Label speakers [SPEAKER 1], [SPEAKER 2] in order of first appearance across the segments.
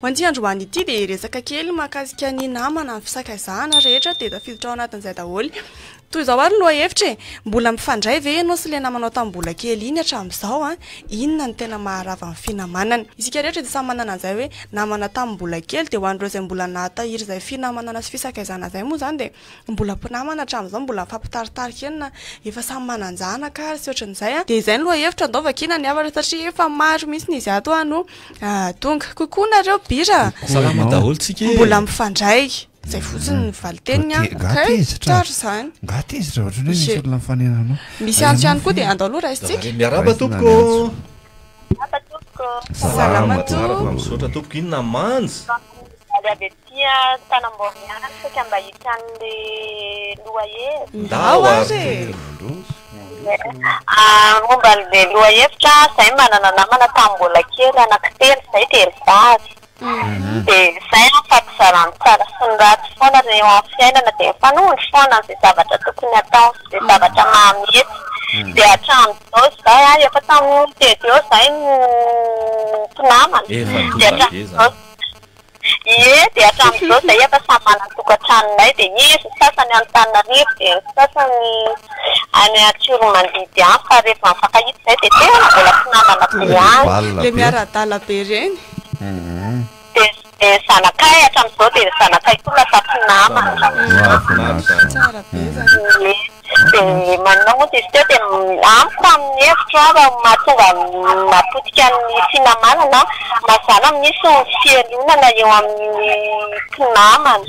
[SPEAKER 1] Ho an'ity androany ity dia resaka kely mahakasika ny namana, ny fisakaizana rehetra dia tafiditra ao anatin'izay daholo. Toy izao ary ny lohahevitra e, mbola mifandray ve ianao sy ilay namanao tamin'ny mbola kely iny hatramin'izao an? Inona no tena maharava ny finamanana? Isika rehetra dia samy manana an'izay hoe namana tamin'ny mbola kely dia ho an'ireo izay mbola nahatahiry izay finamanana sy fisakaizana izay moa izany dia Mbola mpinamana hatramin'izao, mbola mifampitaritarika eny na efa samy manan-janaka ary sy ohatran'izay an. Dia izay ny lohahevitra, andao vakiana ny hafatra satria efa maro mihitsy izy ato an no tonga. Coucou nareo bira a!
[SPEAKER 2] Salama daholo tsika e!
[SPEAKER 1] Mbola mifandray. Izay fotsiny ny valin-teniny an.
[SPEAKER 3] Nga
[SPEAKER 1] Ok,
[SPEAKER 3] tezitra?
[SPEAKER 1] tsara izany.
[SPEAKER 3] Nga tezitra ohatran'ny hoe misy olona mifanena aminao.
[SPEAKER 1] Misy antso ihany koa dia andao aloha raisintsika.
[SPEAKER 2] Miarahaba tompoko!
[SPEAKER 4] Miarahaba tompoko!
[SPEAKER 1] Salama tompoko!
[SPEAKER 2] Misaotra tompoko, inona manja?
[SPEAKER 4] Mijaly avy aty Antanambao ihany saika mba hita an'le lohahevitra.
[SPEAKER 1] Ndao ary e!
[SPEAKER 4] Momba an'le lohahevitra, zay manana namana tamin'ny mbola kely anankitelo zay, telo vavy. Dia zay mifampizara ny tsara sy ny ratsy foana eo amin'ny fiainana dia mifanondro foana an'izay zavatra tokony hatao sy izay zavatra mahamety. Dia hatramin'izao zay, efa tamin'ny telo eo zay no mpinamana.
[SPEAKER 2] Efa
[SPEAKER 4] Dia
[SPEAKER 2] tonga be
[SPEAKER 4] hatramin'izao
[SPEAKER 2] zany.
[SPEAKER 4] Ie, dia hatramin'izao izay efa samy manan-tokantranonay, dia izy ny sasany any Antananarivo, dia ny sasany any Antsiromandidy any, fa rehefa mifankahita izay dia tena mbola mpinamana be ihany.
[SPEAKER 1] Ilay miara-adala be ireny.
[SPEAKER 4] Dia dia ny zanakay hatramin'izao dia ny zanakay koa lasa mpinamana.
[SPEAKER 2] Mahafinaritra izany.
[SPEAKER 1] Tsara be izany.
[SPEAKER 4] Ie. Dia manao moa izy teo dia amiko amin'ny hevitro aho raha mahatonga mahapotika ny finamanana mazàna misy ny fialonana eo amin'ny mpinamana.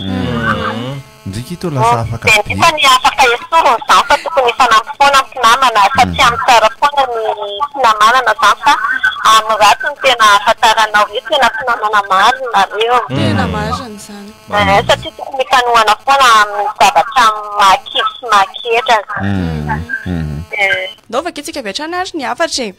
[SPEAKER 3] Ndry toa lasa afaka
[SPEAKER 4] Dia
[SPEAKER 3] be.
[SPEAKER 4] nefa ny afaka esorina izany fa tokony hifanampy foana ny mpinamana fa tsy amin'ny tsara foana ny finamanana izany fa amin'ny ratsy no tena ahafantaranao hoe tena mpinamana marina nareo.
[SPEAKER 1] Tena marina izany.
[SPEAKER 4] Eeh satria tokony hifanohana foana amin'ny zavatra mahakivy sy mahaketraka. Eeh.
[SPEAKER 1] Ndao vakintsika avy hatrany ary ny hafatra e.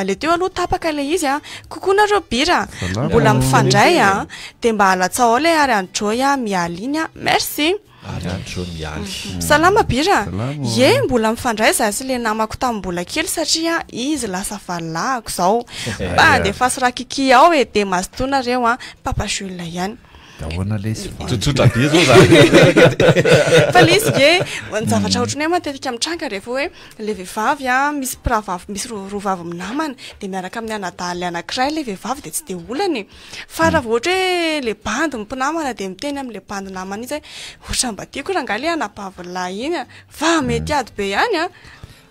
[SPEAKER 1] Le teo aloha tapaka ilay izy an. Coucou nareo bira a. Mbola mifandray an. Dia mba alatsao ao ilay ary an'i Joy a mialy iny an. Merci.
[SPEAKER 2] Ary an'i Joy mialy.
[SPEAKER 1] Salama bira a. Ie mbola mifandray za sy le namako tamin'ny mbola kely satria izy lasa valahako zao. Mba andefaso rakiki ao e. Dia mazotoa nareo an. Papa Jules ihany.
[SPEAKER 3] De ahoana lesy va?
[SPEAKER 2] Tsotsotra be zao zany.
[SPEAKER 1] Fa le izy nge, ny zavatra ohatran'ny hoe matetika mitranga rehefa hoe le vehivavy an, misy mpirahavavy, misy roa vavy minamana, de miaraka amin'ny anadahy le anankiray le vehivavy de tsy de olana e. Fa raha vao ohatra hoe le bandy no mpinamana de miteny amin'le bandy namana iny zay, ohatran'ny mba tiako rangahy le anabavin'lah iny an, fa mety ady be ihany an.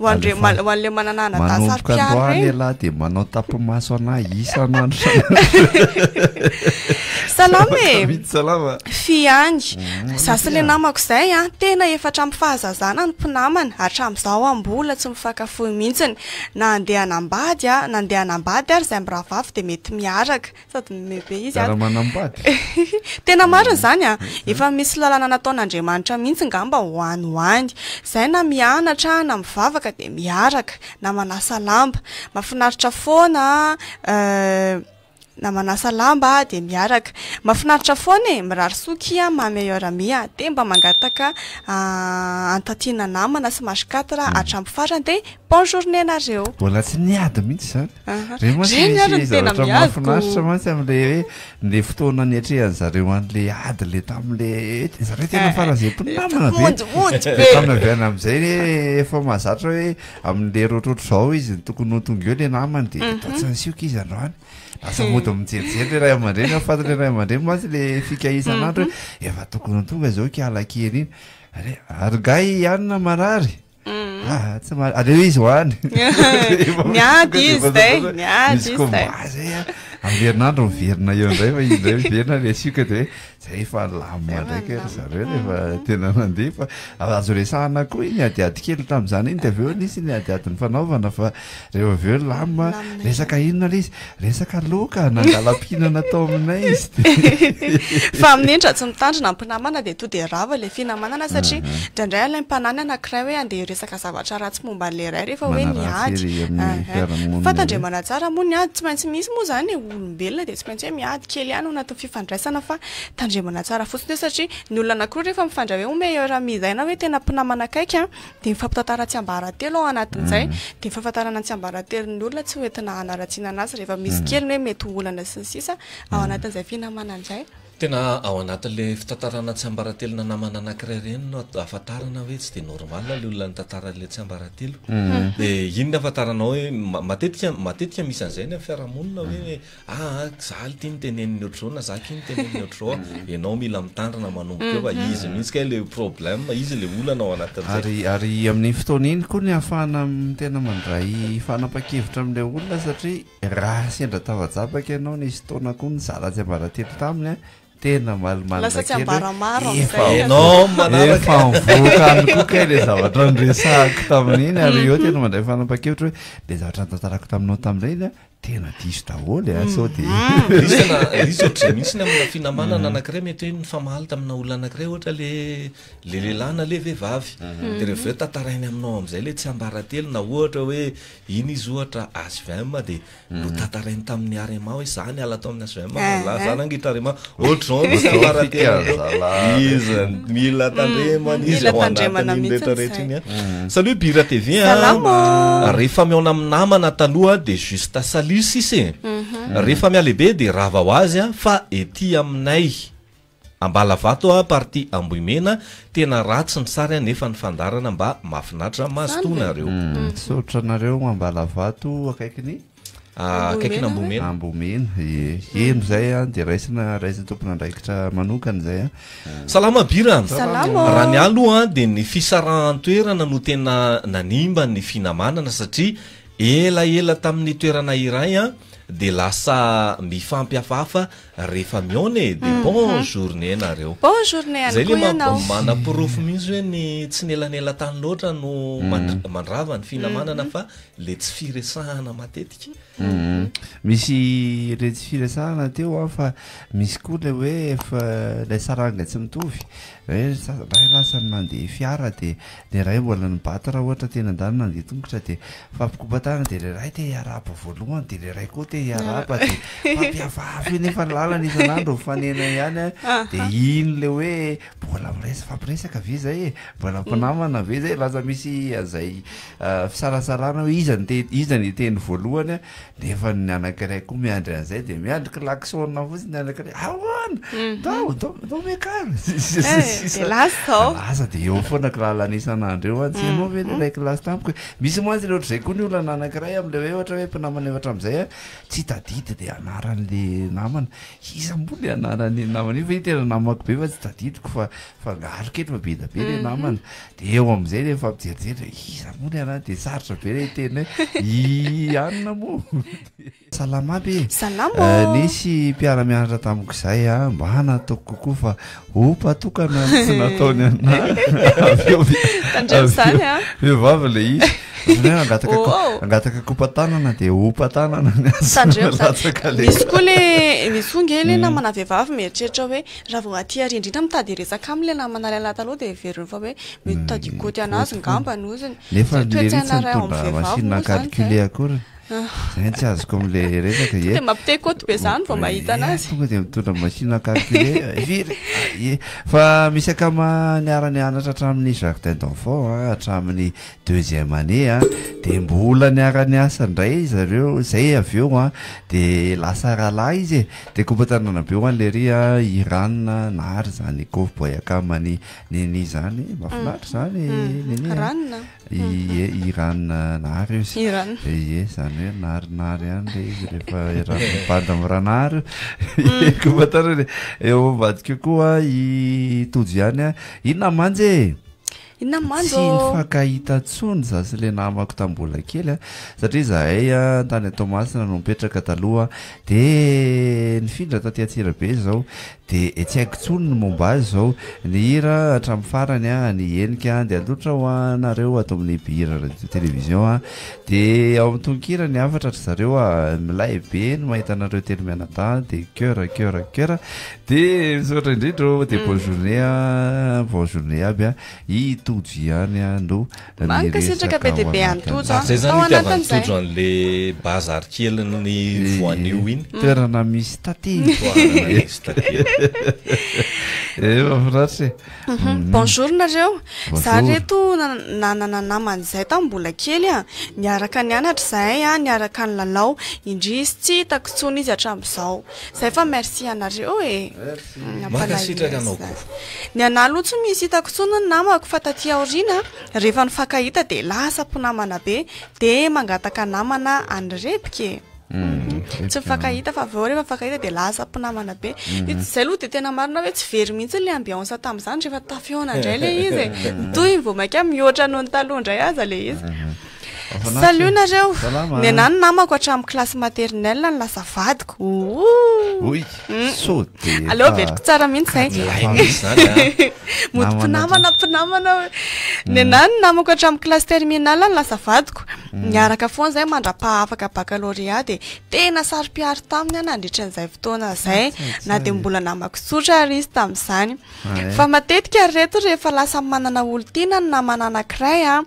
[SPEAKER 1] Ho an'ireo
[SPEAKER 3] Alefa.
[SPEAKER 1] ho an'ilay manana anadahy
[SPEAKER 3] Manomboka
[SPEAKER 1] saro-piaro
[SPEAKER 3] androany
[SPEAKER 1] ireny.
[SPEAKER 3] ialahy dia manao tapi-maso anah isan'andro isan'andro.
[SPEAKER 1] Salama e!
[SPEAKER 3] Mihitsy salama.
[SPEAKER 1] Fy ihany. Za sy le namako izay an, tena efa hatramin'ny fahazazana no mpinamana, hatramin'izao aho mbola tsy mifankafohy mihitsiny. Na handeha hanambady aho, na handeha hanambady ary izahay mirahavavy dia mety miaraka. Sady mihomehy be izy ato.
[SPEAKER 3] Miara-manambady.
[SPEAKER 1] Tena marina izany an! Efa misy lalana nataon'Andriamanitra mihitsy ngamba ho any ho any. Izay na mianatra na mivavaka dia miaraka, na manasa lamba. Mahafinaritra foana euh, na manasa lamba dia miaraka. Mahafinaritra foana e! Mirary soa kia ma meilleure amie a! Dia mba mangataka antantiana namana sy mâche quatre hatramin'ny farany dia bonne journée nareo.
[SPEAKER 3] Mbola tsy niady mihitsy izany. Reny mantsy
[SPEAKER 1] Reny ary
[SPEAKER 3] misy
[SPEAKER 1] no tena
[SPEAKER 3] zavatra
[SPEAKER 1] miady ko.
[SPEAKER 3] mahafinaritra mantsy amin'ilay hoe le fotoana niatrehan'ny zareo an'le ady le tamin'le zareo tena faran'izay mpinamana be.
[SPEAKER 1] Monjimonjy
[SPEAKER 3] De
[SPEAKER 1] be.
[SPEAKER 3] tamin'ny avy any amin'izay hoe efa mahazatra hoe amin'le roatroatra izao izy no tokony ho tonga eo le namany de toa tsy nisioka izy androany. Lasa mody mijerijery le ray aman-dreny, fantatra le ray aman-dreny mantsy le fika isan'andro hoe efa tokony ho tonga izao kiala kely iny. Ary ary ngahy ihany marary? Ah, tsy ma- aleo izy ho any.
[SPEAKER 1] Miady izy zay, miady
[SPEAKER 3] Misy
[SPEAKER 1] izy zay.
[SPEAKER 3] combat zay a. Amin'ny herinandro miverina eo indray fa izy indray miverina le sioka de hoe zay efa lamina ndraiky ry zareo rehefa tena nandeha fa azo resahana koa iny adiady kely tamin'izany iny de avy eo nisy ny adiady nifanaovana fa rehefa avy eo lamina
[SPEAKER 1] Lamina
[SPEAKER 3] resaka inona le izy resaka loka nangala-pihinana tao aminay izy de
[SPEAKER 1] Fa amin'iny raha tsy mitandrina ny mpinamana dia to dia rava ilay finamanana satria indraindray alaim-panahy ny anankiray hoe andeha hiresaka zavatra ratsy momba an'ilay iray rehefa hoe
[SPEAKER 3] Manaratsy
[SPEAKER 1] niady.
[SPEAKER 3] ery amin'ny
[SPEAKER 1] Aha.
[SPEAKER 3] fiarahamonina
[SPEAKER 1] Fa
[SPEAKER 3] ery.
[SPEAKER 1] tandremana tsara moa ny ady, tsy maintsy misy moa izany e. olombelona dia tsy maintsy hoe miady kely ihany ao anatin'ny fifandraisana fa tandremana tsara fotsiny eo satria ny olona anankiroa rehefa mifandray hoe meilleur ami izay na hoe tena mpinamana akaiky an, dia mifampitantara tsiambaratelo ao anatin'izay, dia ny fahafantarana ny tsiambaratelon'ny olona tsy ho entina hanaratsiana anazy rehefa misy kely ny hoe mety ho olana sy ny sisa ao anatin'izay finamanana izay.
[SPEAKER 2] Tena ao anatin'ilay fitantarana tsiambaratelona namana anankiray ireny no ahafantarana hoe tsy dia normal ilay olona nitantara an'ilay tsiambaratelo. Dia iny no ahafantaranao hoe matetika matetika misy an'izay ny amin'ny fiarahamonina hoe aa za ity niteneniny ohatr'izao na za aky niteneniny ohatr'izao a. Ianao mila mitandrina manomboka eo fa izy mihitsy kay ilay problème, izy ilay olana ao anatin'izay.
[SPEAKER 3] Ary ary amin'iny fotoana iny koa ny ahafahana tena mandray fanapahan-kevitra amin'ilay olona satria Raha sendra tafajabaka ianao nisy taona koa nizara tsiambaratelo taminy an, tena malimalina
[SPEAKER 1] Lasa
[SPEAKER 3] kely
[SPEAKER 1] tsiambaramaro
[SPEAKER 3] hoe efa
[SPEAKER 1] amin'izay.
[SPEAKER 2] Enao manaraka.
[SPEAKER 3] efa mivoaka any koa kay le zavatra noresahako tamin'iny ary eo tena mandray fanapahan-kevitra hoe le zavatra notantarako taminao tamin'ireny an, tena diso daholo an, sao dia
[SPEAKER 2] Misy tena misy ohatr'izay mihitsy ny amina finamanana anankiray mety hoe nifamaly tamina olona anankiray ohatra le le lehilahy na le vehivavy de rehefa avy eo tantarainy aminao amin'izay le tsiambaratelo na ohatra hoe Iny izy ohatra hvm dia notantarainy tamin'ny Arema hoe za niala tao amin'ny hvm fa za nangitra Arema ohatr'izao no tsiambaratelondreo izy mila tandremana izy ao anatin'iny rehetra rehetra iny an. Salut Bira TV an. Rehefa mihaona amin'ny namana taloha dia juste salut sisa e. Rehefa mihalehibe dia rava ho azy fa ety aminay Ambalavato a partie Ambohimena tena ratsy ny sary a nefa ny fandaharana mba mahafinaritra mazotoa nareo.
[SPEAKER 3] Misaotra anareo Ambalavato akaikin'i
[SPEAKER 2] Akaikin'i
[SPEAKER 3] Ambohimena. Ambohimena, ie. Heno izay an, dia raisina raisin'ny tompon'andraikitra manokana izay an.
[SPEAKER 2] Salama Bira.
[SPEAKER 1] Salama.
[SPEAKER 2] Raha ny ahy aloha dia ny fisarahan-toerana no tena nanimba ny finamanana satria elaela tamin'ny toerana iray an dia lasa mifampihafahafa Rehefa mihaona e, de bon journée nareo.
[SPEAKER 1] Bon journée ihany
[SPEAKER 2] Zay le
[SPEAKER 1] koa ianao.
[SPEAKER 2] manaporofo mihitsy hoe ny tsy nelanelan-tany loatra no mandrava ny finamanana fa le tsy firesahana matetika.
[SPEAKER 3] Misy le tsy firesahana teo an fa misy koa le hoe efa ilay saranga tsy mitovy, hoe ray lasa nandeha fiara de Le ray mbola nibata raha ohatra teny andaniny nandeha tongotra dia mifampikopa-tanana dia le ray te hiarahaba voalohany dia le ray koa te hiarahaba dia mifampihafahafa eo nefa ny lalana isan'andro mifanena ihany an, dia iny le hoe mbola mifampiresaka ve zay e? Mbola mpinamana ve zay? Lasa misy an'izay fisalasalana hoe iza no te iza no hiteny voalohany an, Nefa ny anankiray koa miandry an'izay dia miandry klaxon fotsiny ny anankiray, ahoana? Ndao, ndao, ndao miakara.
[SPEAKER 1] Eh, dia lasa izao.
[SPEAKER 3] Lasa dia eo foana kilalana isan'andro eo an, tsy ianao ve ilay kilasy tamiko e? Misy mantsy ilay ohatr'izay koa ny olana anankiray amin'ilay hoe ohatra hoe mpinamana efa hatramin'izay an, tsy tadidy ilay anaran'ilay namana. Iza moa ilay anaran'iny namana iny fa iny tena namako be fa tsy tadidiko fa fangaro kely fa be dia be ilay namana. Dia eo amin'izay ilay mifampijerijery hoe iza moa ilay anarany dia sarotra be ilay hiteny hoe i anona moa. Salama aby e!
[SPEAKER 1] Salama ô!
[SPEAKER 3] Nisy mpiara-mianatra tamiko izay a, mba nataoko kokoa fa opa tokana no tsy nataony anah. Avy eo
[SPEAKER 1] Tandremo izany a!
[SPEAKER 3] Vehivavy ilay izy. Ohatran'ny hoe hangataka
[SPEAKER 1] Oh, oh.
[SPEAKER 3] hangataka kopa-tanana dia opa-tanana ny azy
[SPEAKER 1] Tandremo izany.
[SPEAKER 3] latsaka ilay
[SPEAKER 1] Misy koa le misy koa nge le namana vehivavy mieritreritra hoe raha vao aty aoriana indrindra mitady hiresaka aminy le namana lehilahy taloha dia heveriny fa hoe mety mitady hikoty anazy ngamba ny ozony.
[SPEAKER 3] Nefa
[SPEAKER 1] Zay
[SPEAKER 3] ny lery
[SPEAKER 1] toe-tsaina
[SPEAKER 3] tsy
[SPEAKER 1] iray ao amin'ny
[SPEAKER 3] nitondra
[SPEAKER 1] vehivavy
[SPEAKER 3] machine
[SPEAKER 1] moa
[SPEAKER 3] à
[SPEAKER 1] izany zay.
[SPEAKER 3] calculer akory. Zay no tsy azoko amin'ilay resaka
[SPEAKER 1] Tonga
[SPEAKER 3] e.
[SPEAKER 1] dia mampite-hikoty be izany vao mahita anazy.
[SPEAKER 3] Tonga dia mitondra machine à calculer firy? Ie. Fa misy akama niara-nianatra hatramin'ny jardin d'enfants an, hatramin'ny deuxième année an, dia mbola niara-niasa indray zareo zay avy eo an, dia lasa rahalahy izy e, dia kopa-tanana be ho an'i lery an, i Ranona Nary zany cowboy akaman'i Nini zany, mahafinaritra zany Nini an.
[SPEAKER 1] Ranona.
[SPEAKER 3] Ie, i Ranona Nary izy.
[SPEAKER 1] I Ranona.
[SPEAKER 3] Ie, zany hoe narinary ihany le izy rehefa i Ranona mibandra amin'ny Ranary io. Kopa-tanana e. Eo ambadika eo koa i Tojo ihany an, inona mantsy e?
[SPEAKER 1] Inona manjo
[SPEAKER 3] Tsy
[SPEAKER 1] ô?
[SPEAKER 3] nifankahita intsony za sy le namako tamin'ny mbola kely a, satria zahay a tany Toamasina no nipetraka taloha de nifindra taty Antsirabe zao de tsy haiko intsony ny momba azy zao, ny hira hatramin'ny farany a, ny henika de atolotra ho anareo ato amin'ny Bira Radio Télévision a, de ao amin'ny tononkira ny hafatra ry zareo a, milay be ny mahita anareo telo mianadahy de cœur cœur cœur. Dia misaotra indrindra ô, dia bonne journée a, bonne journée aby a, i Tojo. Tojo ihany no
[SPEAKER 1] Mankasitraka be dia be an'i Tojo an.
[SPEAKER 2] Zay zany
[SPEAKER 1] Tao
[SPEAKER 2] itiavan'i
[SPEAKER 1] anatin'izay.
[SPEAKER 2] Tojo an'le bazary kelin'ny voanio iny.
[SPEAKER 3] Toerana misy tantely.
[SPEAKER 2] Toerana misy tantely.
[SPEAKER 3] Eh, mahafinaritra e.
[SPEAKER 1] Bonjour nareo. Za
[SPEAKER 3] Bonjour.
[SPEAKER 1] reto nanana namana izay tamin'ny mbola kely a. Niaraka nianatra izahay a, niaraka nilalao. Indrisy tsy hitako intsony izy hatramin'izao. Zay fa merci anareo e. Nampalahelo
[SPEAKER 2] Mankasitraka anao
[SPEAKER 1] azy.
[SPEAKER 2] koa.
[SPEAKER 1] Ny anahy aloha tsy misy hitako intsony ny namako fa taty aoriana rehefa nifankahita dia lasa mpinamana be dia mangataka namana any rebika e. Tsy mifankahita fa avy eo rehefa mifankahita dia lasa mpinamana be. Izay aloha dia tena marina hoe tsy very mihitsy ilay ambiance tamin'izany rehefa tafihaona indray ilay izy e. Mitohy vao mainka mihoatra noho ny taloha indray aza ilay izy. Salut nareo.
[SPEAKER 3] Salama.
[SPEAKER 1] Ny anahy ny namako hatramin'ny classe maternelle no lasa vadiko. Ouh.
[SPEAKER 3] Oy, sao dia
[SPEAKER 1] Aleo
[SPEAKER 3] efa-
[SPEAKER 1] averiko tsara mihitsy izay.
[SPEAKER 2] Milay mihitsy zany a.
[SPEAKER 1] Mody
[SPEAKER 3] Namana
[SPEAKER 1] mpinamana mpinamana hoe. Ny anahy ny namako hatramin'ny classe terminale no lasa vadiko. Niaraka foana izay mandra-pahafaka baccalauréat dia tena saro-piaro taminy aho nandritra an'izay fotoana izay na dia mbola namako tsotra ary izy tamin'izany.
[SPEAKER 3] Ouais.
[SPEAKER 1] Fa matetika ry reto rehefa lasa manana olon-tiana ny namana anankiray a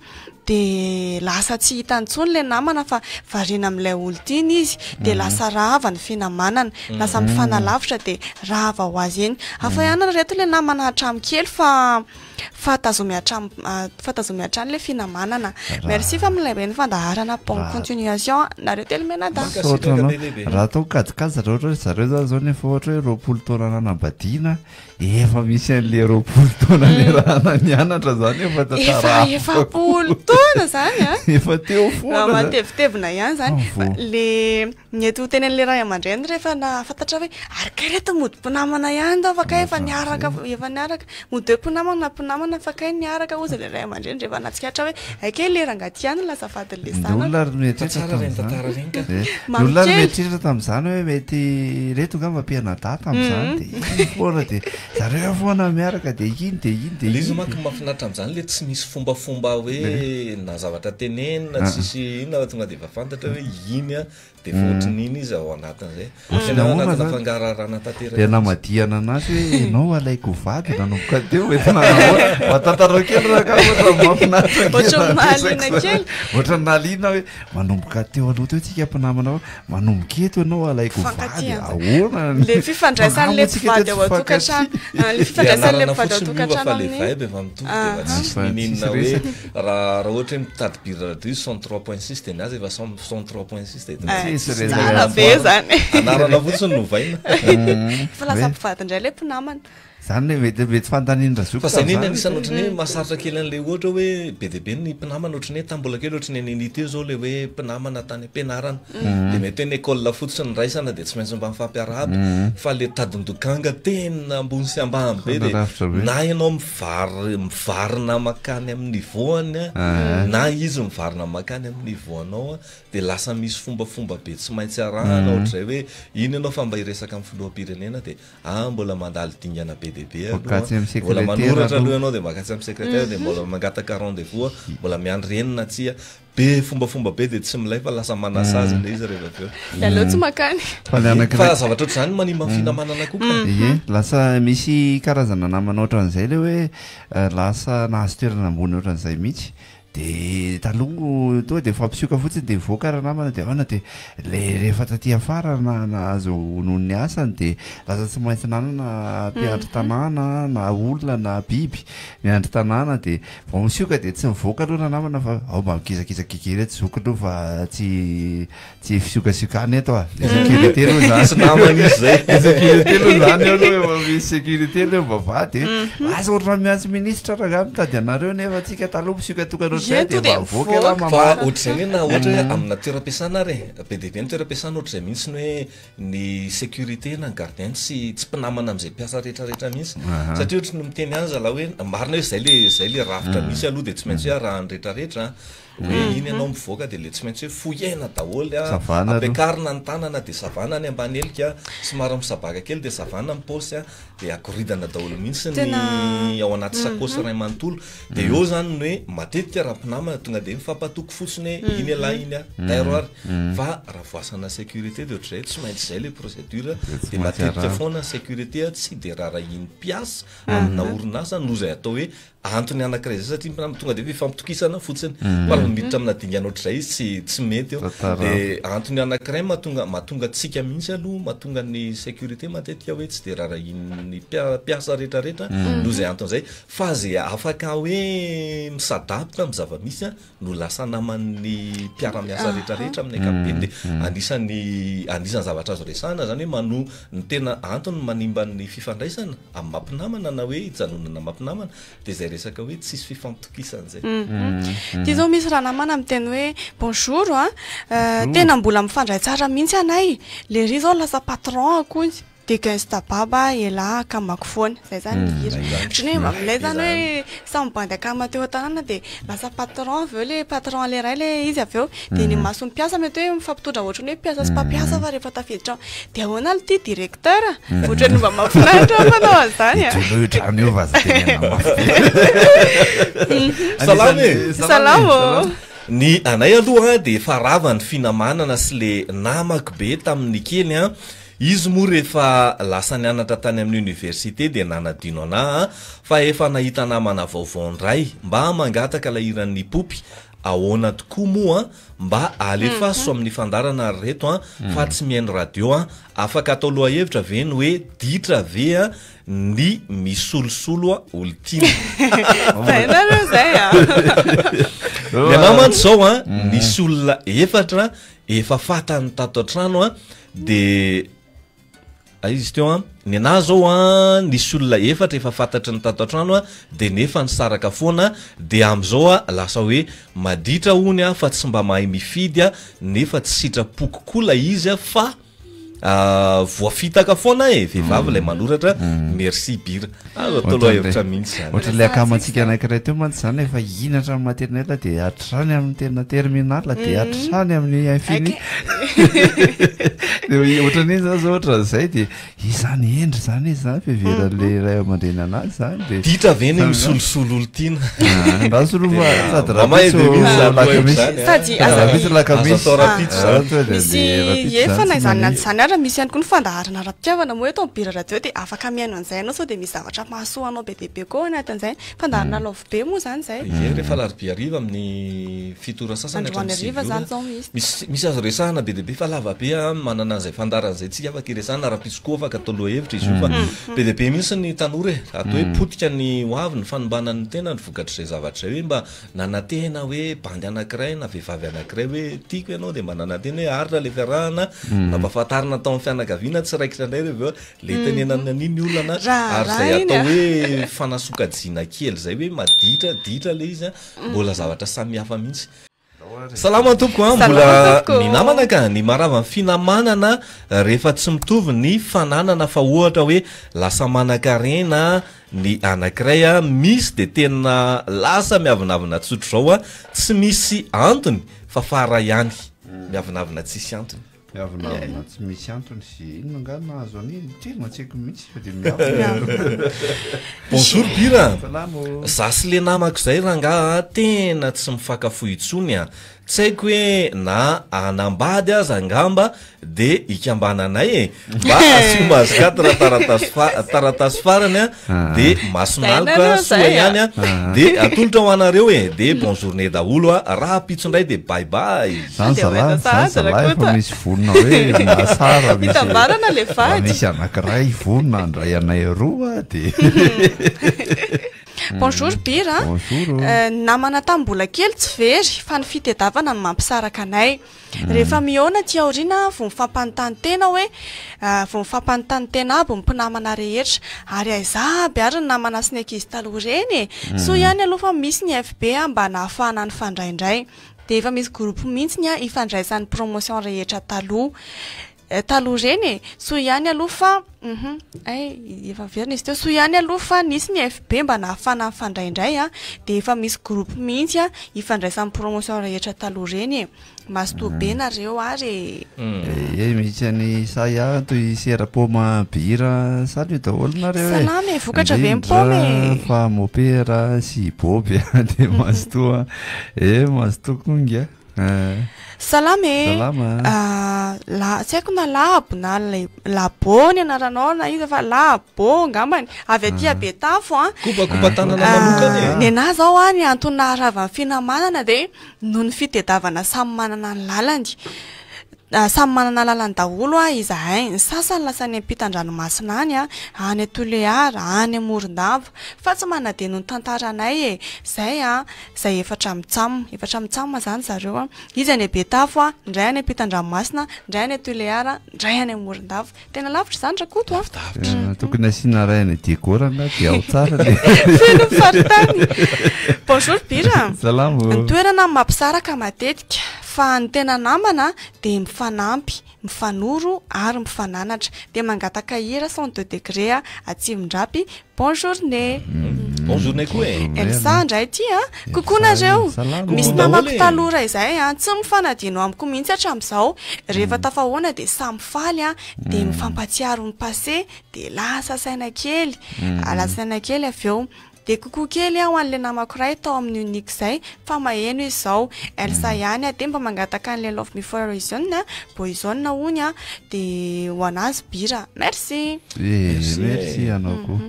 [SPEAKER 1] dia lasa tsy hita intsony ilay namana fa variana amin'ilay olon-tiana izy dia lasa rava ny finamanana, lasa mifanalavitra dia rava ho azy eny. Hafa ihany ry reto ilay namana hatramin'ny kely fa fa tazomy hatram- fa tazomy hatrany ilay finamanana. Merci fa milay be ny fandaharana. Bonne continuation nareo telo mianadahy.
[SPEAKER 3] Misaotra anao.
[SPEAKER 2] Mankasitraka be lehibe.
[SPEAKER 3] Raha atao kajikajy raha ohatra hoe zareo zany zao nefa ohatra hoe 20 taona nanambadiana, efa misy an'le 20 taona niarahana nianatra zany efa tantara
[SPEAKER 1] Efa 40 taona zany a.
[SPEAKER 3] Efa teo foana
[SPEAKER 1] Raha
[SPEAKER 3] zany.
[SPEAKER 1] matevitevina ihany zany.
[SPEAKER 3] Ah,
[SPEAKER 1] Fa
[SPEAKER 3] vo.
[SPEAKER 1] le ny eto tenen'le ray aman-dreny rehefa nahafantatra hoe ary kay reto mody mpinamana ihany tao fa kay efa niaraka, efa niaraka. Mody hoe mpinamana, mpinamana fa kay niaraka hozy le ray aman-dreny rehefa nahatsikaritra hoe hay kay le rangahy ty ihany no lasa vadin'le
[SPEAKER 3] Ny
[SPEAKER 1] zanako.
[SPEAKER 3] olona ary mieritreritra
[SPEAKER 2] Tsara ireny
[SPEAKER 3] tamin'izany.
[SPEAKER 2] tantara ireny ka.
[SPEAKER 3] Eh, ny
[SPEAKER 1] Mamy
[SPEAKER 3] olona ary
[SPEAKER 1] kely.
[SPEAKER 3] mieritreritra tamin'izany hoe mety reto angamba mpianadahy tamin'izany dia iny foana dia zareo foana miaraka dia iny dia iny dia
[SPEAKER 2] Le izy
[SPEAKER 3] iny.
[SPEAKER 2] manko mahafinaritra amin'izany le tsy misy fombafomba hoe na zavatra tenenina, tsisy inona fa tonga dia efa fantatra hoe iny a dia efa ohatran'iny izy ao anatin'izay.
[SPEAKER 3] Ohatran'ny
[SPEAKER 2] Tena ao
[SPEAKER 3] ahoana
[SPEAKER 2] anatina
[SPEAKER 3] zany?
[SPEAKER 2] fangaraharaha tanteraka
[SPEAKER 3] Dia
[SPEAKER 2] mihitsy.
[SPEAKER 3] namadihana anazy hoe ianao alaiko ho vady nanomboka teo mety nanao mba tantarao kely raha ka ohatra mahafinaritra kely
[SPEAKER 1] Ohatran'ny
[SPEAKER 3] raha
[SPEAKER 1] mahaliana
[SPEAKER 3] resaka
[SPEAKER 1] kely.
[SPEAKER 3] zany. Ohatran'ny nahaliana hoe manomboka teo aloha teo tsika mpinamana hoe manomboka eto ianao alaiko ho vady
[SPEAKER 1] Mifankatia.
[SPEAKER 3] ahoana ny-
[SPEAKER 1] Le fifandraisan'le
[SPEAKER 3] Fa tsika
[SPEAKER 1] mpivady
[SPEAKER 3] teo
[SPEAKER 1] ao
[SPEAKER 3] tsy
[SPEAKER 1] an-tokantrano.
[SPEAKER 3] mifankatia.
[SPEAKER 1] Ah, le
[SPEAKER 2] Le
[SPEAKER 1] fifandraisan'le
[SPEAKER 2] anarana
[SPEAKER 1] mpivady ao
[SPEAKER 2] fotsiny miova
[SPEAKER 1] an-tokantrano
[SPEAKER 2] fa le
[SPEAKER 1] amin'ny
[SPEAKER 2] vibe efa mitovy dia efa tsisy
[SPEAKER 3] Fa
[SPEAKER 2] nininona
[SPEAKER 3] tsisy
[SPEAKER 2] hoe
[SPEAKER 3] resaka.
[SPEAKER 2] raha ohatra hoe mitady biry radio izy 103.6 dia ny azy efa 103.6 dia
[SPEAKER 1] Ah,
[SPEAKER 3] Tsisy resaka.
[SPEAKER 1] Tsara be zany.
[SPEAKER 2] Anarana fotsiny novaina.
[SPEAKER 1] Fa lasa mpivady indray le mpinamana.
[SPEAKER 3] Zany le mety fanontanian'ny razoky
[SPEAKER 2] Fa zay neny
[SPEAKER 3] tamin'izany.
[SPEAKER 2] anisan'ny ohatran'ny hoe mahasarotra kely an'ilay ohatra hoe be dia be ny mpinamana ohatran'ny hoe tamin'ny mbola kely ohatran'ny ny unité zao ilay hoe mpinamana tany am-pianarana. Dia mety hoe ny école fotsiny raisana dia tsy maintsy mba mifampiarahaba. Fa le tadin-dokanga tena ambony sy ambany be dia
[SPEAKER 3] Fandrafitra be.
[SPEAKER 2] na ianao mivarina mankany amin'ny niveau-any a, na izy mivarina mankany amin'ny niveau-anao a, dia lasa misy fombafomba be tsy maintsy arahana ohatr'izay hoe iny ianao fa mba hiresaka amin'ny filoham-pirenena dia mbola mandalo dingana be dia be aloha.
[SPEAKER 3] Makatsy amin'ny
[SPEAKER 2] Mbola
[SPEAKER 3] secrétaire
[SPEAKER 2] manoratra
[SPEAKER 3] aloha.
[SPEAKER 2] aloha ianao dia makatsy amin'ny secrétaire dia mbola mangataka rendez-vous, mbola miandry reny na tsia. Be fombafomba be dia tsy milay fa lasa manasazy ilay izy rehefa avy eo.
[SPEAKER 1] Dia aleo tsy makany.
[SPEAKER 3] Fa ny anankiray-
[SPEAKER 2] Fa zavatra ohatr'izany manimba ny finamanana koa ka.
[SPEAKER 3] Ie, lasa misy karazana namana ohatran'izay le hoe lasa nahazo toerana ambony ohatran'izay mihitsy. Dia taloha tonga dia mifampisioka fotsiny dia mivoaka raha namana dia ahoana dia le rehefa taty afara na nahazo noho ny asany dia lasa tsy maintsy nanana mpiandry tanàna na olona na biby miandry tanàna dia vao misioka dia tsy mivoaka aloha raha namana fa ao mba mikizakizaka kely eto zoky aloha fa tsy fisiokasiokana eto a. Le sécurité aloha zany.
[SPEAKER 2] Tsy namana izy zay.
[SPEAKER 3] Le sécurité aloha zany eo aloha efa misy sécurité aloha eo vavahady e. Lasa ohatran'ny miantso ministra rangahy mitady anareo nefa tsika taloha misioka tokana ohatr'izay
[SPEAKER 1] Ie, to
[SPEAKER 3] dia
[SPEAKER 1] dia
[SPEAKER 3] mba mivoaka ialahy
[SPEAKER 1] mivoaka.
[SPEAKER 2] Fa
[SPEAKER 3] mamaly.
[SPEAKER 2] ohatr'izay ny na ohatra hoe amina toeram-piasana ary e, be dia be ny toeram-piasana ohatr'izay mihitsy ny hoe ny sécurité na ny gardien tsy mpinamana amin'izay mpiasa rehetrarehetra mihitsy. Satria ohatry ny miteny azy zalahy hoe marina hoe zay le rafitra misy aloha dia tsy maintsy hoe arahan'ny rehetrarehetra. Hoe iny ianao mivoaka dia le tsy maintsy hoe fohena daholo a,
[SPEAKER 3] Savana aloha.
[SPEAKER 2] ampiakarina ny tanana dia savana ny ambany helika, somary misabaka kely dia savana ny paosy a, dia akoridana daholo mihitsy ny
[SPEAKER 1] Tena
[SPEAKER 2] ao anaty sakosy iray manontolo. Dia eo zany ny hoe matetika raha raha mpinamana tonga de mifampatoky fotsiny hoe iny ialahy iny a, tairo ary, fa raha voasana sécurité de ohatr'izay tsy maintsy izay le procédure,
[SPEAKER 3] tsy
[SPEAKER 2] de
[SPEAKER 3] maintsy
[SPEAKER 2] matetika
[SPEAKER 3] arahana.
[SPEAKER 2] foana ny sécurité tsy de rarahian'ny mpiasa amina orinasa noho izay atao hoe antony anankiray izay satria mpinamana tonga de fifampitokisana fotsiny, fa raha miditra amina dingana ohatr'izay izy tsy tsy mety eo,
[SPEAKER 3] Tantara.
[SPEAKER 2] de antony anankiray mahatonga mahatonga antsika mihitsy aloha mahatonga ny sécurité matetika hoe tsy de rarahian'ny mpia- mpiasa rehetrarehetra noho izay antony izay, fa zay afaka hoe mi-s'adapte amin'ny zava-misy no lasa naman'ny mpiara-miasa rehetrarehetra amin'ny ankapobeny, de anisan'ny anisan'ny zavatra azo resahana zany hoe mano ny tena antony manimba ny fifandraisana amin'ny maha mpinamana na hoe hijanonana maha mpinamana de zay resaka hoe tsisy fifampitokisana zay.
[SPEAKER 1] Ty zao misy ranamana miteny hoe bonjour a, tena mbola mifandray tsara mihitsy anay, le ry zao lasa patron akory de geste baba elah akamako foana, zay zany ny hira, ohatran'ny hoe amin'ilay zany hoe samy bandy akama teo an-tanàna de lasa patron avy eo le patron le ray le izy avy eo, de ny mason'ny mpiasa mety hoe mifampitondra ohatran'ny hoe mpiasa sy mpampiasa fa rehefa tafiditra ao de ahoana aloha ty directeur, ohatran'ny mba mahafinaritra ny manao an'izany a.
[SPEAKER 3] Ijoro io trano io fa aza tenenina mafy be.
[SPEAKER 2] Salama e!
[SPEAKER 1] Salama ô!
[SPEAKER 2] Ny anay aloha dia efa rava ny finamanana sy le namako be tamin'ny kely an, izy moa rehefa lasa nianatra tany amin'ny université dia nanadino anah fa efa nahita namana vaovao ndray, mba mangataka ilay hiran'ny Poopy ahoana tokoa moa mba alefaso amin'ny fandaharana ry reto an, fa tsy mihaino radio an, afaka atao lohahevitra ve ny hoe ditra ve an ny misolosolo olon-tiana.
[SPEAKER 1] Zay nareo zay a.
[SPEAKER 2] Ny anah mantsy zao an, nisy olona efatra efa fantany tato an-trano an, de aiza izy teo an, ny anah zao an, nisy olona efatra efa fantatry ny tato an-trano an, de nefa nisaraka foana, de am'zao an lasa hoe maditra hono aho fa tsy mba mahay mifidy an, nefa tsy sitrapoko koa lay izy an fa Voafitaka foana e, vehivavy ilay manoratra, merci Bira. Azo atao lohahevitra mihitsy izany.
[SPEAKER 3] Ohatran'ilay akamantsika anankiray teo mantsy izany efa iny hatramin'ny maternelle dia hatrany amin'ny tena terminale dia hatrany amin'ny infini. Dia ohatran'iny izany izao ohatran'izay dia izany hendry izany izy izany fiheveran'ilay ray aman-dreny anazy izany dia
[SPEAKER 2] Ditra ve ny misolosolo olon-tiana?
[SPEAKER 3] Andraso aloha fa sady
[SPEAKER 2] Mamae
[SPEAKER 3] rahampitso
[SPEAKER 2] be mihitsy izany
[SPEAKER 3] alakamisy.
[SPEAKER 2] lohahevitra izany a.
[SPEAKER 1] Sady aza
[SPEAKER 3] Rahampitso alakamisy.
[SPEAKER 2] Azo atao rahampitso izany.
[SPEAKER 3] Tonga dia
[SPEAKER 1] Misy
[SPEAKER 3] rahampitso
[SPEAKER 1] ie fa
[SPEAKER 3] izany
[SPEAKER 1] na
[SPEAKER 3] tsy
[SPEAKER 1] izany na
[SPEAKER 3] manino.
[SPEAKER 1] tsy izany ary misy ihany koa ny fandaharana ara-pitiavana moa eto amin'ny Bira Radio dia afaka mihaino an'izay ianao sao dia misy zavatra mahasoa anao be dia be koa ao anatin'izay. Fandaharana love be moa izany izay.
[SPEAKER 2] Ie, rehefa alarobia hariva amin'ny 7 ora sasany
[SPEAKER 1] Androany
[SPEAKER 2] hatramin'ny 9
[SPEAKER 1] hariva
[SPEAKER 2] ora.
[SPEAKER 1] izany izao misy.
[SPEAKER 2] Misy misy azo resahana be dia be fa lava be an, manana an'izay fandaharana izay tsika afaka iresahana, rahampitso koa afaka atao lohahevitra izy io fa be dia be mihitsy ny tanora e, atao hoe potika ny ho avy, ny fanimbana ny tena ny vokatr'izay zavatra izay hoe mba nanantena hoe bandy anankiray na vehivavy anankiray hoe tiako ianao dia mba nanantena hoe arina ilay fiarahana, nampahafantarina tao amin'ny fianakaviana tsy raikitra indray rehefa avy eo ilay itenenana an'iny olana ary izay
[SPEAKER 1] Raharaha iny
[SPEAKER 2] atao
[SPEAKER 1] a.
[SPEAKER 2] hoe fanasokajiana kely izay hoe maditra, ditra ilay izy an, mbola zavatra samihafa mihitsy. Salama tompoko a,
[SPEAKER 1] Salama
[SPEAKER 2] mbola
[SPEAKER 1] tompoko.
[SPEAKER 2] ny namana ka, ny maharava ny finamanana rehefa tsy mitovy ny fananana fa ohatra hoe lasa manankarena ny anakiray a, misy de tena lasa miavonavona tsotr'izao a, tsy misy antony fa fara ihany, miavonavona tsisy antony.
[SPEAKER 3] Miavonavona tsy misy antony sy inona angaha no nahazo an'iny? Tena tsy haiko mihitsy fa dia miavona.
[SPEAKER 2] Bonjour Bira!
[SPEAKER 3] Salama ô.
[SPEAKER 2] Za sy le namako zay rangaha a tena tsy mifankafohy intsony a! Tsy haiko hoe na hanambady aza angamba de hikambananay e! Mba asio mazikaty taratasy fa taratasy farany a de mason'aloka soa ihany a de atolotra ho anareo e! De bon journée daholo a! Rahampitso indray de bye bye!
[SPEAKER 3] Zany zalahy, zany zalahy efa misy vonona hoe masara misy
[SPEAKER 1] Hitambarana le
[SPEAKER 3] raha
[SPEAKER 1] vady.
[SPEAKER 3] misy anankiray vonona handray anay roa de
[SPEAKER 1] Bonjour Bira a.
[SPEAKER 3] Bonjour.
[SPEAKER 1] Ny namana tamin'ny mbola kely tsy very fa ny fitedavana no mampisaraka anay. Rehefa mihaona aty aoriana vao mifampanontany tena hoe vao mifampanontany tena aby ny mpinamana rehetra ary aiza aby ary ny namana sy ny ankizy taloha ireny e! Soa ihany aloha fa misy ny FB mba nahafahana nifandraindray. Dia efa misy groupe mihitsy ny ifandraisan'ny promotion rehetra taloha. taloha ireny e! Soa ihany aloha fa Hum hay efa miverina izy teo. Soa ihany aloha fa nisy ny FB mba nahafahana nifandray indray an, dia efa misy groupe mihitsy an ifandraisan'ny promotion rehetra taloha ireny e. Mazotoa be nareo ary e.
[SPEAKER 3] Ee misy an'i Saya toy sera paoma bira salut daholo nareo e.
[SPEAKER 1] Salama e, vokatra ve ny paoma e.
[SPEAKER 3] Indrindra fa mopera sy Boby a dia mazotoa e mazotoa koa ingahy.
[SPEAKER 1] Salama e.
[SPEAKER 3] Salama.
[SPEAKER 1] La, tsy haiko na Labo na Labo ny anaranao na iza fa Labo angambany. Avy aty Betafo an.
[SPEAKER 2] Kopakopa tanana manokana e.
[SPEAKER 1] Nenà zao an ny antony naharava ny finamanana dia noho ny fitedavana samy manana ny lalany. Samy manana lalany daholo an izahay. Ny sasany lasa any ampitan-dranomasina any an, any Tulear, any Morondava. Fa tsy manadino ny tantaranay e. Zay an. Zay efatra mitsam, efatra mitsam zany zareo an, izy any Betafo an, ndray any ampitan-dranomasina, ndray any Tulear, ndray any Morondava. Tena lavitra izany Rakoto an.
[SPEAKER 3] Lavidavitra. Tokony asiana ray any Diego rangahy dia ao tsara le.
[SPEAKER 1] Feno ny faritany. Bonjour Bira.
[SPEAKER 3] Salama.
[SPEAKER 1] Ny toerana mampisaraka matetika fa ny tena namana dia mifanampy, mifanoro ary mifananatra. Dia mangataka hira 102 degré Atsimondrapy Bonne journée.
[SPEAKER 2] Bonne journée koa e.
[SPEAKER 1] Elsa indray ity a. Coucou nareo. Misy namako taloha izay a, tsy mifanadino amiko mihitsy hatramin'izao. Rehefa tafahoana dia samy faly a, dia mifampatsiaro ny passé, dia lasa saina kely. Lasa saina kely avy eo. Dia coucou kely aho an'ilay namako iray tao amin'ny Unique izay fa maheno izy izao. Elsa ihany a, dia mba mangataka an'ilay Love Me For A Reason, Boyzone hono a, dia ho an'azy bira. Merci.
[SPEAKER 3] Eh, merci anao koa.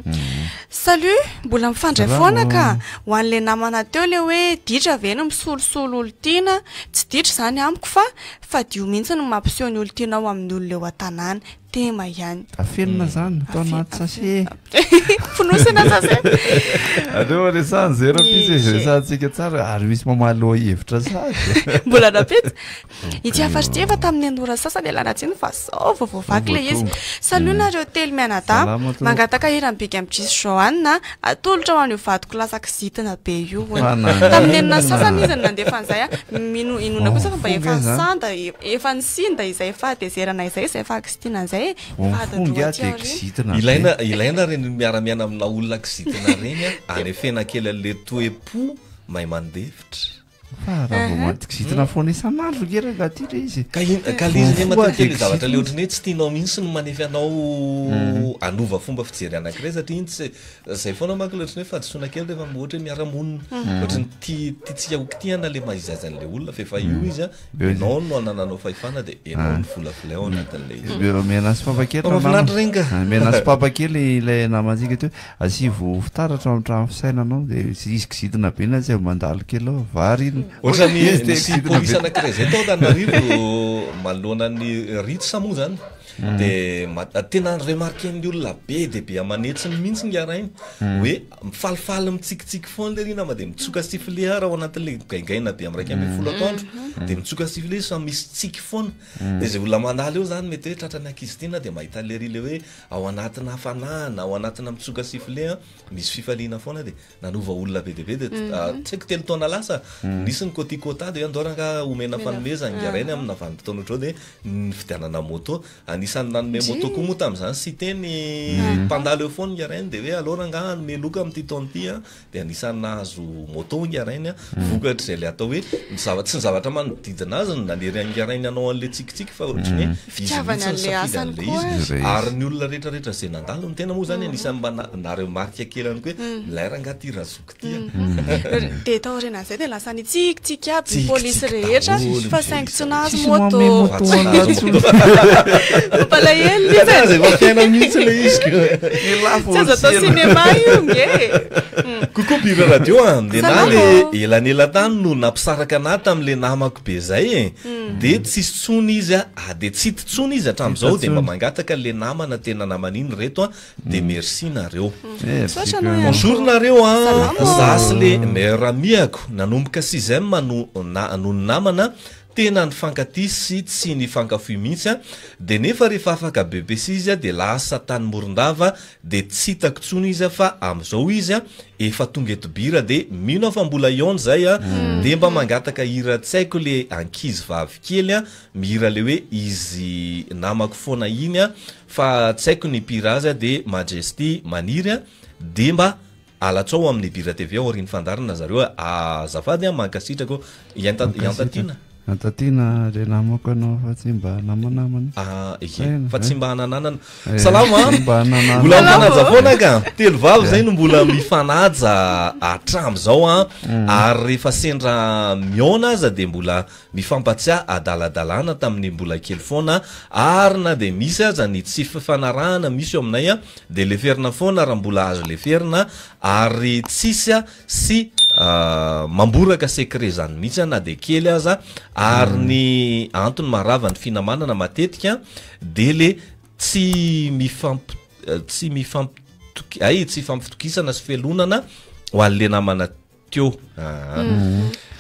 [SPEAKER 1] Salut, mbola mifandray foana ka. Ho an'ilay namana teo ilay hoe ditra ve no misolosolo olon-tiana, tsy ditra izany amiko fa fadio mihitsy ny mampiseho ny olon-tianao amin'ny olona eo an-tanàna. Tema ihany.
[SPEAKER 3] Afenina zany, atao anaty sachet.
[SPEAKER 1] Fonosana sachet.
[SPEAKER 3] Aleo resahana zay raha izy resahantsika tsara ary misy mamaly lohahevitra sady.
[SPEAKER 1] Mbola napeta. Ity hafatra ity efa tamin'ny anora sasany ialana tsiny fa zao vao voavaky ilay izy. Salut nareo telo mianadahy. Mangataka hira ny Big MJ sy Johanna atolotra ho an'io vadiko lasa kizitina be io hono. Tamin'ny enina sasany izy no nandefa an'izay a. Mino inona kosa fa mba efa nisanda efa nisinda izay fahatezerana izay izay fahakizitina izay e. Efa adiny roa aty aoriana.
[SPEAKER 2] Ilaina ilaina ireny miara-miaina amina olona kizitina ireny a, anefena kely an'ilay toe-po mahay mandefitra.
[SPEAKER 3] Fa raha vao maty kizitina foana isan'andro nge rangaha ty le izy.
[SPEAKER 2] Ka in- ka le izy anie matetika le zavatra le ohatran'ny hoe tsy tianao mihitsy ny manefy anao hanova fomba fijery anankiray satria iny tsy zay foana manko le ohatran'ny hoe fahadisoana kely rehefa ohatra hoe miara-monina. Ohatran'ny tia tiantsika ho kitihana le maha izy azy an'le olona fa efa io izy a, ianao no anananao fahefana dia ianao no volavolay ao anatin'le izy.
[SPEAKER 3] Omena sy papa kely
[SPEAKER 2] Fa mahafinaritra regny ka.
[SPEAKER 3] Omena sy papa kely ilay namantsika teo. Asivo fitaratra ao amin'ny trano fisainanao dia izy kizitina be na tsy avy mandalo kely ao, vary iny.
[SPEAKER 2] Ohatran'ny
[SPEAKER 3] Izy dia
[SPEAKER 2] nisy
[SPEAKER 3] kizitina be.
[SPEAKER 2] polisy anankiray izay tao Antananarivo manoloana ny Ritz moa izany dia ma- tena remarquer-n'ny olona be dia be aman'hetsiny mihitsy ingahy rainy hoe mifalifaly mitsikitsiky foana lery nama dia mitsoka sifflet ary ao anatin'ilay migaingaina be amin'ny 11 atoandro dia mitsoka sifflet izy fa misy tsiky foana dia izay olona mandalo eo izany mety hoe tratran'ny ankizitina dia mahita lery ilay hoe Ao anatina hafanana, ao anatina mitsoka sifflet an, misy fifaliana foana dia nanova olona be dia be dia tsy haiko telo taona lasa nisy ny quoti-quota dia hoe andao rangaha omena fanomezana ingarainy amina vanim-potoana ohatr'izao dia nividianana moto. Anisan'ny nanome moto koa moa tamin'izany Siteny mpandalo eo foana ingarainy dia hoe aleo rangaha hanome loka amin'ity taona ity an. Dia anisan'ny nahazo moto Ingarainy an, vokatr'izay ilay atao hoe ny zava tsy ny zavatra manodidina azy no nanery an'i Ingarainy hanao an'ilay tsikitsiky fa ohatran'ny hoe izy
[SPEAKER 1] Fitiavany
[SPEAKER 2] mihitsy
[SPEAKER 1] an'ilay
[SPEAKER 2] nisafidy
[SPEAKER 1] asany
[SPEAKER 2] an'ilay
[SPEAKER 1] koa
[SPEAKER 2] izy.
[SPEAKER 1] ary.
[SPEAKER 2] Ary ny olona rehetra rehetra izay nandalo, ny tena moa izany anisan'ny mba na- na-remarque kely ihany koa hoe milay rangahy ity razoky ity an.
[SPEAKER 1] Dia taorian'izay dia lasa nitsikitsiky aby ny
[SPEAKER 2] Tsikitsiky
[SPEAKER 1] polisy rehetra
[SPEAKER 2] daholo ny
[SPEAKER 1] fa saingy
[SPEAKER 2] polisy
[SPEAKER 1] tsy nahazo
[SPEAKER 3] Tsisy
[SPEAKER 1] moto.
[SPEAKER 3] manome moto
[SPEAKER 2] Fa tsy
[SPEAKER 3] anah
[SPEAKER 2] nahazo
[SPEAKER 3] intsony.
[SPEAKER 2] moto.
[SPEAKER 1] Mampalahelo izy e.
[SPEAKER 2] Aza efa fiainana mihitsy ilay izy ko.
[SPEAKER 1] Tsy azo atao cinéma io nge.
[SPEAKER 2] Coucou Bira Radio a! Nenah
[SPEAKER 1] Salama
[SPEAKER 2] le
[SPEAKER 1] ô.
[SPEAKER 2] elanelan-tany no nampisaraka anah tamin'le namako be zay e! De tsisy tsony izy a! De tsy hita tsony izy hatramin'izao de mba mangataka le namana tena namana iny reto a! De merci nareo.
[SPEAKER 1] Misaotra anao ihany
[SPEAKER 2] Bonjour
[SPEAKER 1] koa.
[SPEAKER 2] nareo a!
[SPEAKER 1] Salama ô.
[SPEAKER 2] Za sy le meilleur ami-ako nanomboka sixième no na no ninamana. Tena nifankatia sy tsy nifankafoy mihitsy a, de nefa rehefa afaka BEPC izy a de lasa tany Morondava de tsy hitako tsony izy a fa amizao izy a efa tonga eto Bira de mino aho fa mbola hihaona zay a, de mba mangataka hira tsy haiko le ankizy vavy kely a mihira le hoe izy namako foana iny a fa tsy haiko ny mpihira azy a de Majesty Maniry a de mba Alatsao amin'ny Bira TV aorian'ny fandaharana zareo a! Azafady a! Mankasitraka ô! Iantatiana.
[SPEAKER 3] Iantatiana le namako anao fa tsy mba namanamana.
[SPEAKER 2] Ah, ie, fa tsy mba anananana. Salama a! Mbola mifanaja foana ka! Telo vavy zay no mbola mifanaja hatramin'izao a! Ary rehefa sendra mihaona aza dia mbola mifampatsiahy adaladalana tamin'ny mbola kely foana ary na dia misy aza ny tsy fifanarahana misy eo aminay dia leferina foana raha mbola azo leferina ary tsisy sy mamboraka secret zany mihitsy na dia kely aza ary ny antony maharava ny finamanana matetika dia le tsy mifamp tsy mifampitoky ay tsy ifampitokisana sy felonana ho an'le namana teo aa.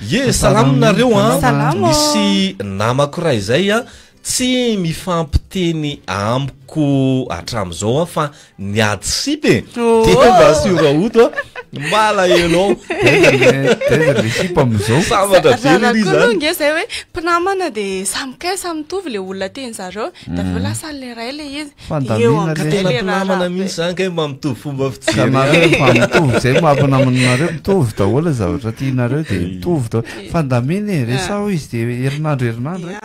[SPEAKER 2] Ye, salama nareo an!
[SPEAKER 1] Salama.
[SPEAKER 2] Misy namako iray izay an, tsy mifampiteny amiko hatramin'izao aho fa niady sipa e!
[SPEAKER 1] Oh.
[SPEAKER 2] Dia mba asio rahoto an! Malahelo ao.
[SPEAKER 3] Taiza le taiza le sipa amin'izao?
[SPEAKER 2] Sambatra be
[SPEAKER 1] Raha
[SPEAKER 2] lery
[SPEAKER 1] koa aloha
[SPEAKER 2] izany.
[SPEAKER 1] nge zay hoe mpinamana dia samy kay samy mitovy le olona tian'zareo dia avy eo lasa le iray le izy. Eo
[SPEAKER 3] Fandamina
[SPEAKER 2] Ka
[SPEAKER 3] le.
[SPEAKER 2] tena
[SPEAKER 1] amin'izay le
[SPEAKER 2] mpinamana
[SPEAKER 1] raharaha be.
[SPEAKER 2] mihitsy zany kay mba mitovy fomba
[SPEAKER 3] Ka
[SPEAKER 2] fijery
[SPEAKER 3] nareo
[SPEAKER 2] ihany.
[SPEAKER 3] efa mitovy zay maha-mpinamana anareo mitovy daholo ny zavatra tianareo dia mitovy daholo. Fandamina e, resaho izy dia herinandro herinandro e.
[SPEAKER 1] Ya.